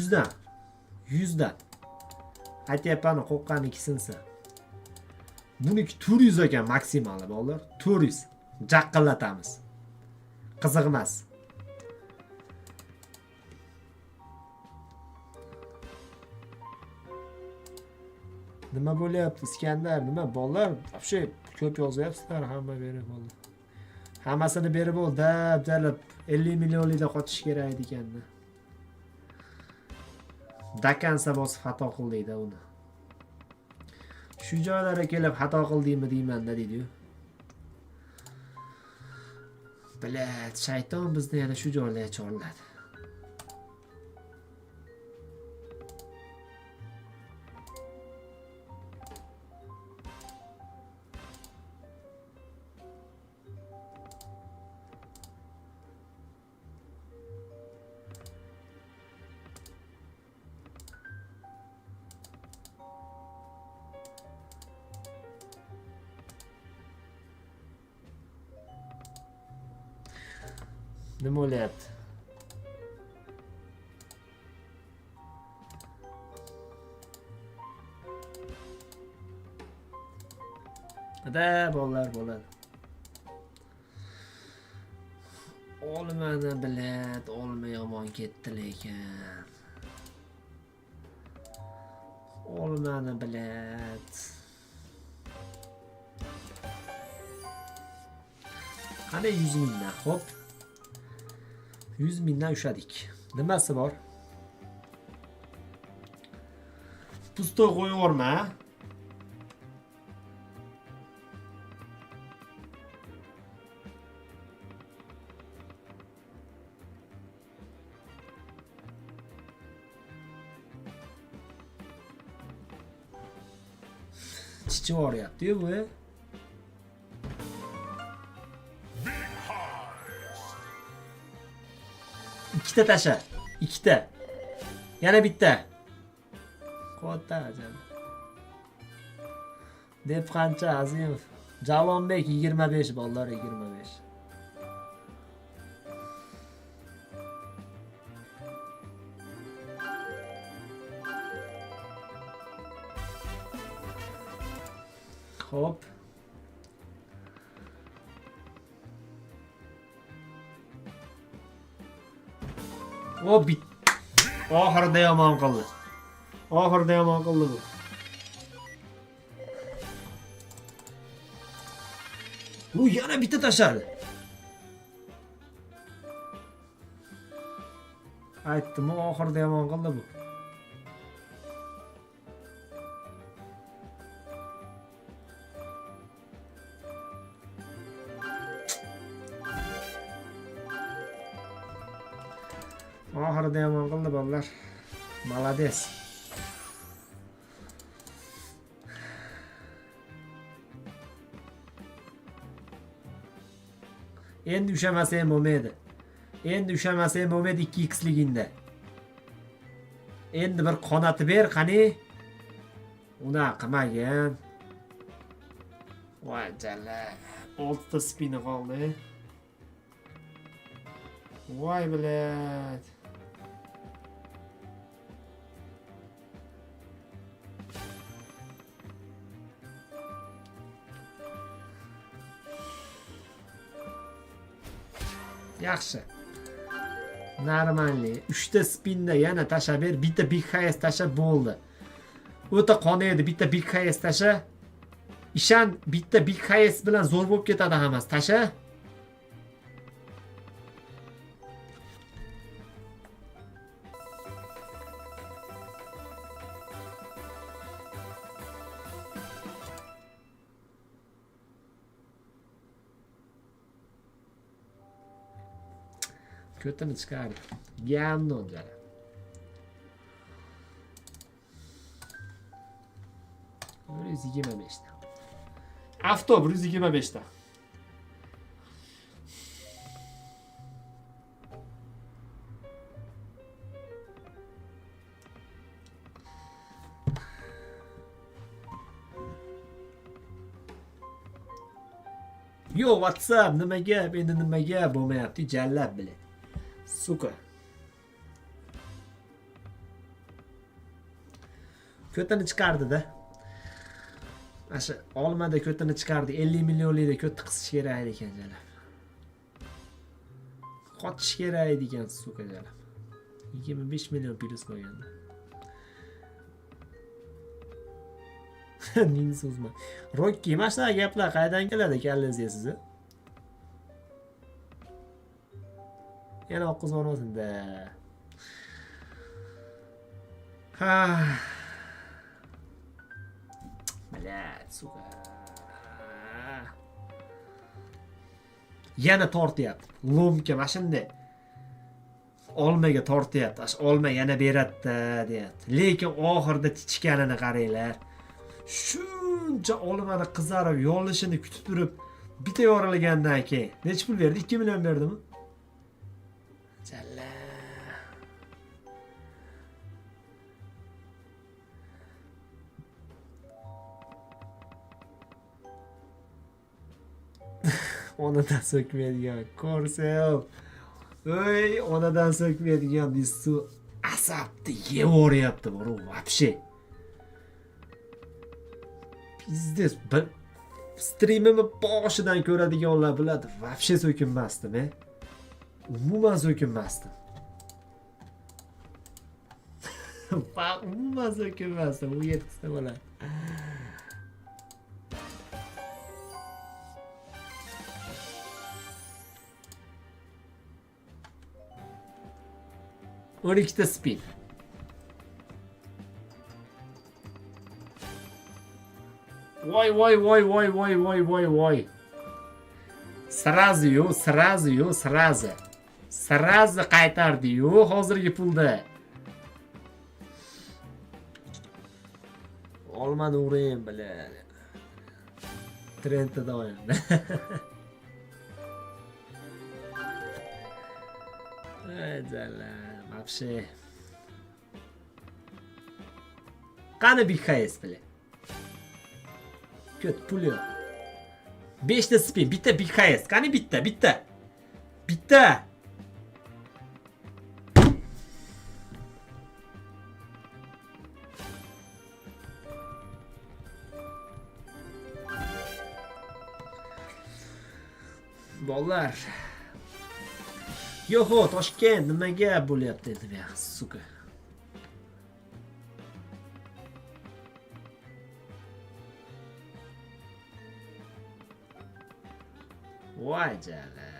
100dan. 100dan. Aytyapman, qo'rqqanniki sinsa. Buniki 400 ekan maksimali bolalar. 400. Jaqillatamiz. Qiziq emas. Nima bo'lyapti Iskandar? Nima bolalar? Вообще ko'p yozyapsizlar, hamma berib bo'ldi. Hammasini berib bo'ldi, dabdalab 50 millionlikda qochish kerak edi ekanda. Dakansa bosib xato qildik-da uni. Shu joylarga kelib xato qildingmi deyman-da deydi-yu. Bilat, shayton bizni yana shu joylarga chorladi. Nima bo'lyapti? Da bolalar bo'ladi. Olmani bilat, olma yomon ketdi lekin. Olmani bilat. Qani 100 mingdan, xo'p. 100 mingdan ushladik. Nimasi bor? Pustoy qo'yaverma. Chichib yuboryapti-yu bu. Ikkita tasha. Ikkita. Yana bitta. Katta ajab. Deb qancha Azimov? Javlonbek 25 bolalar 25. Xo'p. O bit. Oxirida yomon qildi. Oxirida yomon qildi bu. Bu yana bitta tashladi. Aytdim, oxirida yomon qildi bu. Oxirida yomon qildi bolalar. Молодец. Endi ushamasa ham bo'lmaydi. Endi ushamasa ham bo'lmaydi 2x ligingda. Endi bir qonati ber, qani? Unaqa qilmagin. Voy jalla. 6 ta spini qoldi. Voy блядь. Yaxshi. Нормальный. 3 ta spinda yana tashlab ber, bitta big highest tashlab bo'ldi. O'ta qonaydi, bitta big highest tasha. Ishan, bitta big highest bilan zo'r bo'lib ketadi hammasi. Tasha. Ko'tini chiqardi. Gamnon jala. Bir 125 ta. Avto 125 ta. Yo, WhatsApp nima gap? Endi nima gap bo'lmayapti, jallab bilan. Сука. Ko'tini chiqardi-da. Mana shu olmada ko'tini chiqardi. 50 millionlikda ko'tni qisish kerak ekan jalab. Qochish kerak ekan, сука jalab. 25 million plyus bo'lganda. Ming so'zma. Rokki, mana shunaqa gaplar qayerdan keladi kallangizga sizni? Yana oqqizib yubormasin-da. Ha. Блядь, сука. Yana tortyapti. Ломка mana shunday. Olmaga tortyapti. Ash olma yana beradi-da deyapti. Lekin oxirida chichganini qaranglar. Shuncha olmani qizarib yorilishini kutib turib, bitta yorilgandan keyin necha pul berdi? 2 million berdimi? Jalla. Onadan so'kmaydigan Korsel. Ey, onadan so'kmaydigan deysiz, asabni yevoryapti bor, вообще. Пиздец, bir strimimni boshidan ko'radiganlar biladi, вообще so'kinmasdim, e. Umuman so'kinmasdim. Umuman so'kinmasdim, u yetkazsa bo'ladi. O'n ikkita spin. Voy voy voy voy voy voy voy voy. Сразу yu, сразу yu, сразу. Сразу qaytardi-yu hozirgi pulda. Olmani urayim, бля. Trendda doim. Ey jala, вообще. Qani Big Hayes, бля? Ko't pul yo'q. 5 ta spin, bitta Big Hayes. Qani bitta, bitta. Bitta. Bolalar. Yo'q, Toshkent nima gap bo'lyapti endi bu yoq, сука. Voy jala.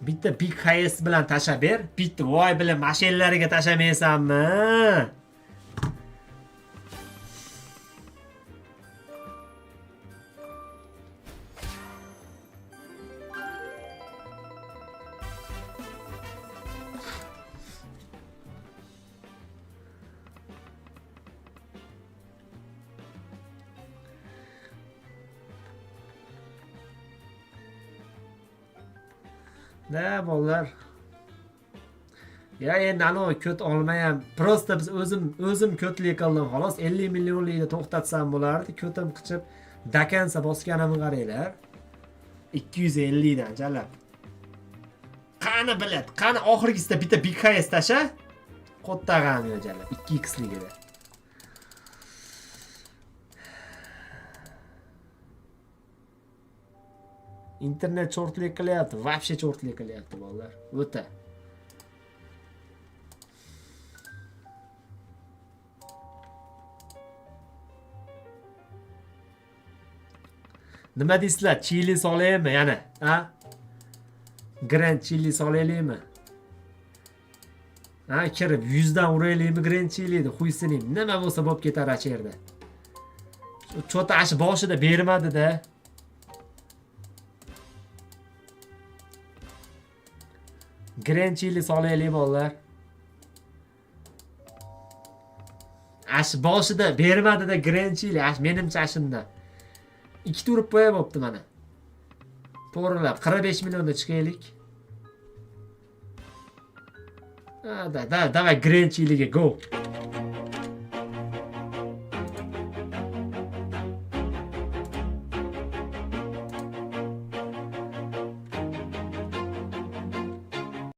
Bitta Big Hayes bilan tasha ber. Bitta voy bilan mashinalariga tashamaysanmi? Da bolalar. Ya endi anavi ko't olmayam. Просто biz o'zim ko'tlik qildim xolos. 50 millionlikni to'xtatsam bo'lardi. Ko'tim qichib до конца bosganimni qaranglar. 250 dan jalab. Qani biladi, qani oxirgisida bitta Big Hayes tasha. Qo'ttag'ani jalab 2x ligida. Internet chortlik qilyapti, вообще chortlik qilyapti bolalar. O'ta. Nima deysizlar? Chili solaymi yana? Ha? Grand Chili solaylikmi? Ha, kirib 100 dan uraylikmi Grand Chili'ni? Xuysining. Nima bo'lsa bo'lib ketar acha yerda. Cho'ta ash boshida bermadi-da. Grand Chili solaylik bolalar. Ash boshida bermadi-da Grand Chili, ash menimcha ashundan. Ikkita urib qo'ya bo'pti mana. To'g'rilab 45 millionda chiqaylik. Ha, da, da, давай Grand Chili'ga go.